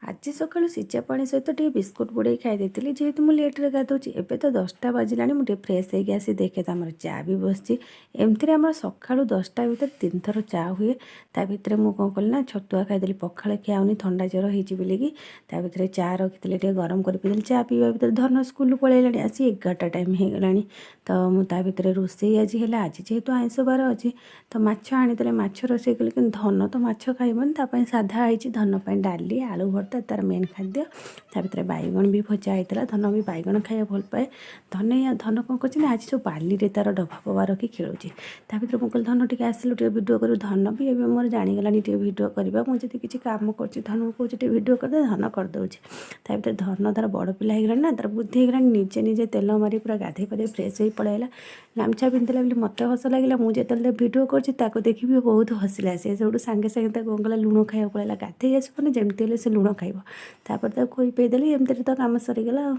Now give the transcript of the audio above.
ଆଜି ସକାଳୁ ସିଝା ପାଣି ସହିତ ଟିକେ ବିସ୍କୁଟ୍ ବୁଡ଼େଇ ଖାଇ ଦେଇଥିଲି, ଯେହେତୁ ମୁଁ ଲେଟ୍ରେ ଗାଧୋଉଛି। ଏବେ ତ 10ଟା ବାଜିଲାଣି। ମୁଁ ଟିକେ ଫ୍ରେଶ୍ ହେଇକି ଆସି ଦେଖେ ତ ଆମର ଚା ବି ବସିଛି। ଏମିତିରେ ଆମର ସକାଳୁ 10ଟା ଭିତରେ ତିନିଥର ଚା ହୁଏ। ତା ଭିତରେ ମୁଁ କ'ଣ କଲି ନା ଛତୁଆ ଖାଇଦେଲି। ପଖାଳ ଖିଆ ହେଉନି, ଥଣ୍ଡା ଜ୍ୱର ହେଇଛି ବୋଲିକି। ତା ଭିତରେ ଚା ରଖିଥିଲି, ଟିକେ ଗରମ କରି ପିଇଦେଲି। ଚା ପିଇବା ଭିତରେ ଧନ ସ୍କୁଲରୁ ପଳେଇଲାଣି ଆସି, 11ଟା ଟାଇମ୍ ହେଇଗଲାଣି। ତ ମୁଁ ତା ଭିତରେ ରୋଷେଇ ଆଜି ହେଲା। ଆଜି ଯେହେତୁ ଆଇଁଷ ବାର ଅଛି, ତ ମାଛ ଆଣିଥିଲେ, ମାଛ ରୋଷେଇ କଲି। କିନ୍ତୁ ଧନ ତ ମାଛ ଖାଇବନି, ତା ପାଇଁ ସାଧା ହେଇଛି। ଧନ ପାଇଁ ଡାଲି, ଆଳୁ ଭର୍ତ୍ତା, ତାର ମେନ୍ ଖାଦ୍ୟ। ତା ଭିତରେ ବାଇଗଣ ବି ଭଜା ହେଇଥିଲା। ଧନ ବି ବାଇଗଣ ଖାଇବା ଭଲ ପାଏ। ଧନ କ'ଣ କରୁଛି ନା ଆଜି ସବୁ ବାଲିରେ ତାର ଡବା ଫବା ରଖି ଖେଳୁଛି। ତା ଭିତରେ ମୁଁ କହିଲି, "ଧନ, ଟିକେ ଆସିଲୁ, ଟିକେ ଭିଡ଼ିଓ କରିବୁ।" ଧନ ବି ଏବେ ମୋର ଜାଣିଗଲାଣି ଟିକେ ଭିଡ଼ିଓ କରିବା। ମୁଁ ଯଦି କିଛି କାମ କରୁଛି, ଧନକୁ କହୁଛି, "ଟିକେ ଭିଡ଼ିଓ କରିଦେ।" ଧନ କରିଦେଉଛି। ତା ଭିତରେ ଧନ ତାର ବଡ଼ ପିଲା ହେଇଗଲାଣି ନା, ତାର ବୁଦ୍ଧି ହେଇଗଲାଣି। ନିଜେ ନିଜେ ତେଲ ମାରି ପୁରା ଗାଧେଇ ପାଧେଇ ଫ୍ରେଶ୍ ହେଇ ପଳେଇଲା। ଗାମୁଛା ପିନ୍ଧିଥିଲା ବୋଲି ମୋତେ ହସ ଲାଗିଲା। ମୁଁ ଯେତେବେଳେ ଭିଡ଼ିଓ କରୁଛି, ତାକୁ ଦେଖିବି ବହୁତ ହସିଲା ସେ। ସେଇଠୁ ସାଙ୍ଗେ ସାଙ୍ଗେ ତାକୁ କ'ଣ କଲା, ଲୁଣ ଖାଇବାକୁ ପଳେଇଲା। ଗାଧେଇ ଆସିବନି, ଯେମିତି ହେଲେ ସେ ଲୁଣ ଖାଇବ। ତାପରେ ତାକୁ ଖୋଇ ପେଇ ଦେଲି। ଏମିତିରେ ତ କାମ ସରିଗଲା ଆଉ।